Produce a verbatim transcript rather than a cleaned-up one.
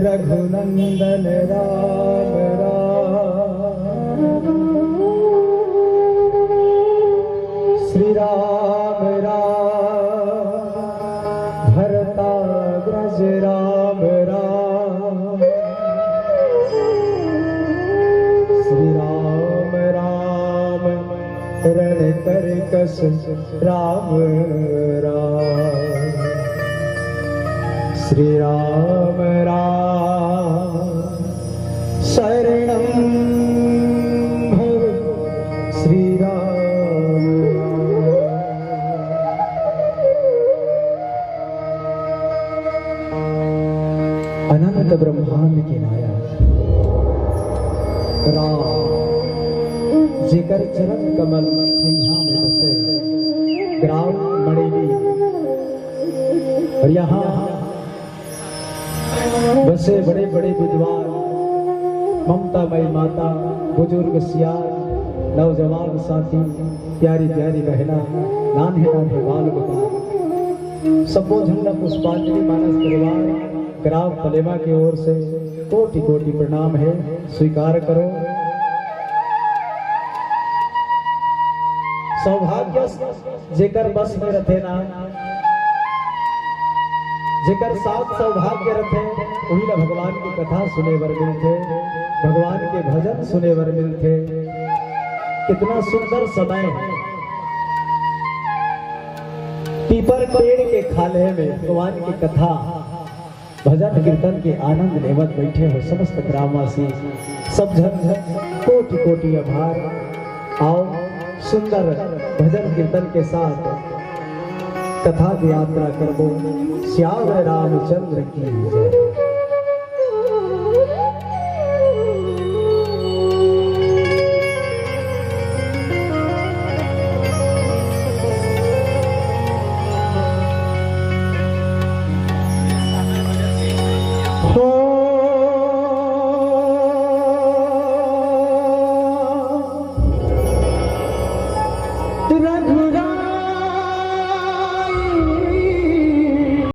रघुनंदन राम राम। श्री राम राम। भरताग्रज राम राम। श्री राम राम। रण कर्कश राम राम। श्री राम राम। शरणं भव श्री राम। अनंत ब्रह्मांड के नायक राम, जेकर चरण कमल छैया में बसे, ग्राम मड़ेली। और यहाँ बसे बड़े बड़े विद्वान, ममता मई माता, बुजुर्ग सियान, नौजवान साथी, प्यारी प्यारी बहना, नान्हे नान्हे बाल गोपाल, सबो झन ला पुष्पांजलि मानस परिवार ग्राम पलेमा के ओर से कोटि कोटि प्रणाम है, स्वीकार करो। सौभाग्य जेकर बस में रथे ना, जेकर साथ सौभाग्य रथे, वही ला भगवान की कथा सुने बर मिलथे, भगवान के भजन सुने बर मिलथे। कितना सुंदर समय है। पीपर पेड़ के खाल्हे में भगवान की कथा, भजन कीर्तन के आनंद लेवत बैठे हो समस्त ग्रामवासी, सब झन कोटि कोटि आभार। आओ, सुंदर भजन कीर्तन के साथ कथा की यात्रा करबो। श्याम रामचंद्र की जय।